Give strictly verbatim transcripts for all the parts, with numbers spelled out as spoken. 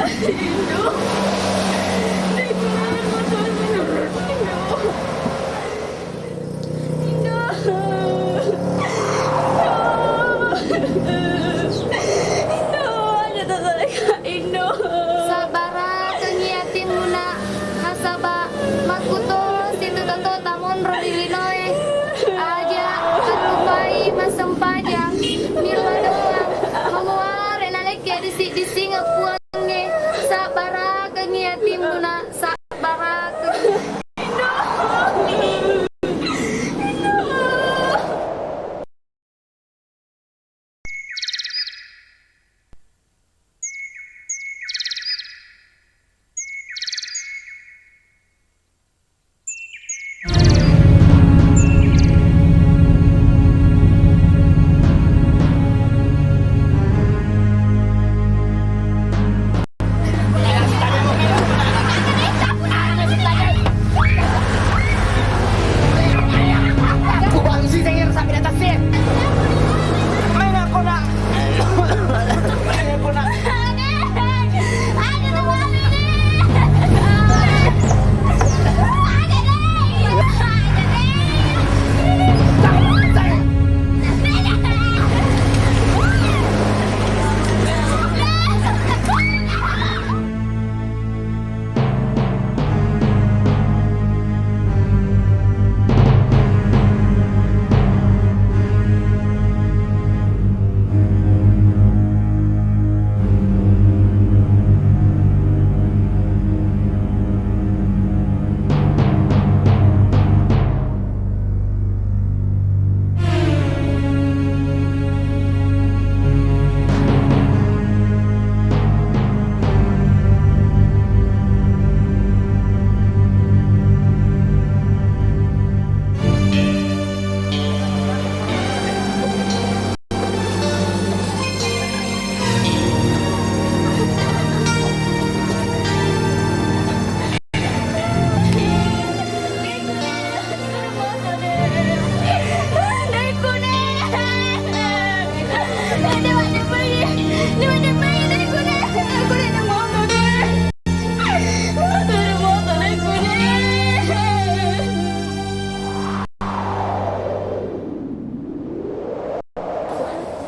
Indo. Indo. Indo. Indo. Indo. Aja tasaleka Indo. Sabbarakengngi atimmu, Nak, nasaba makkutoro situ totota monro ri linoe. Aja tallupai massempajang, mirwa doang, mamuare nalekke disi-disingeng Puangnge. Sabbarakengngi atimmu, Nak, sabbarakengngi.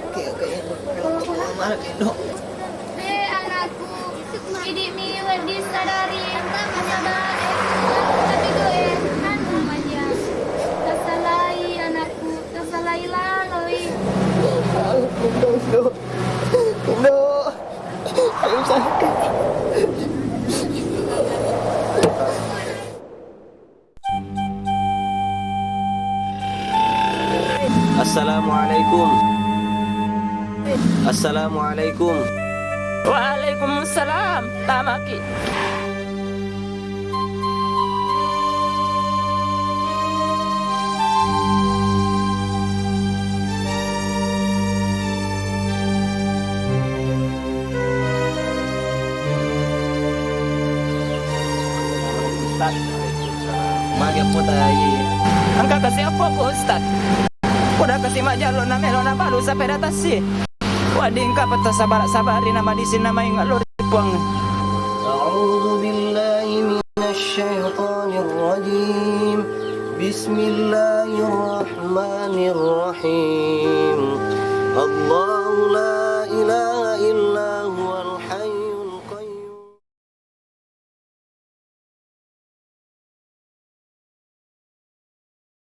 Oke, oke, ya. Malam, ya, Dok. Eh, anakku, idi'mi wedding sadari, nasaba, eh, tapi tu, eh, anu, Maja. Tasalai, anakku, tasalai laloi. Indo, Indo. Indo. Ayo, sayang. Assalamualaikum. Assalamualaikum. Waalaikumsalam. Tamaki. Magi appo tai? Engka kasi appo ko Ustaz. Koda kasi majallo na melo na balu sapeda tassi. Wedding ka petta sabara-sabari na madising na maing lo ri Puang. أعوذ بالله من الشيطان الرجيم. بسم الله الرحمن الرحيم. الله لا